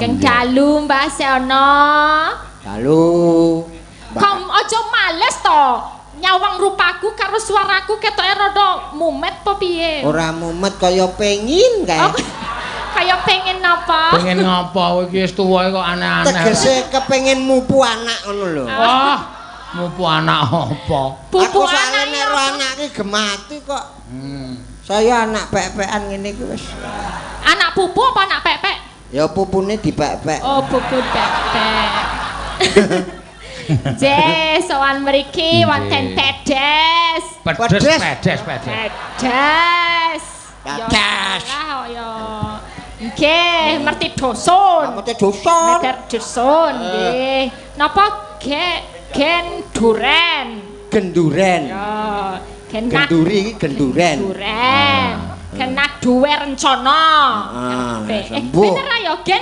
Sugeng dalu Mbah Seono. Dalu. Kom aja males to. Nyawang rupaku karo suaraku ketoke rada mumet apa piye? Ora mumet, kaya pengin kae. Oh, kaya pengen napa? Pengen ngopo iki wis tuwa kok aneh-aneh. Tegese kepengin mupu anak ngono lho. Wah, mupu anak apa? Pupu Aku soalnya anak nek ro anak iki gemati kok. Saya anak pek-pekan ngene iki wis. Anak pupu apa anak pek-pek? Ya pupune dipek-pek. Oh, pupu pek-pek. Je, sowan mriki wonten pedes. Pedes. Pedes. Pedes, pedes. Pedes. Ya Pedes. salah ya. Nggih, merti dosun. Mesti dosa. Merti dusun nggih. Napa gen duren? Genduren. Ya, gen Genduri iki genduren. Duren. Kena duwe rencana. Ah, Eh, sembuh. bener ya, gen.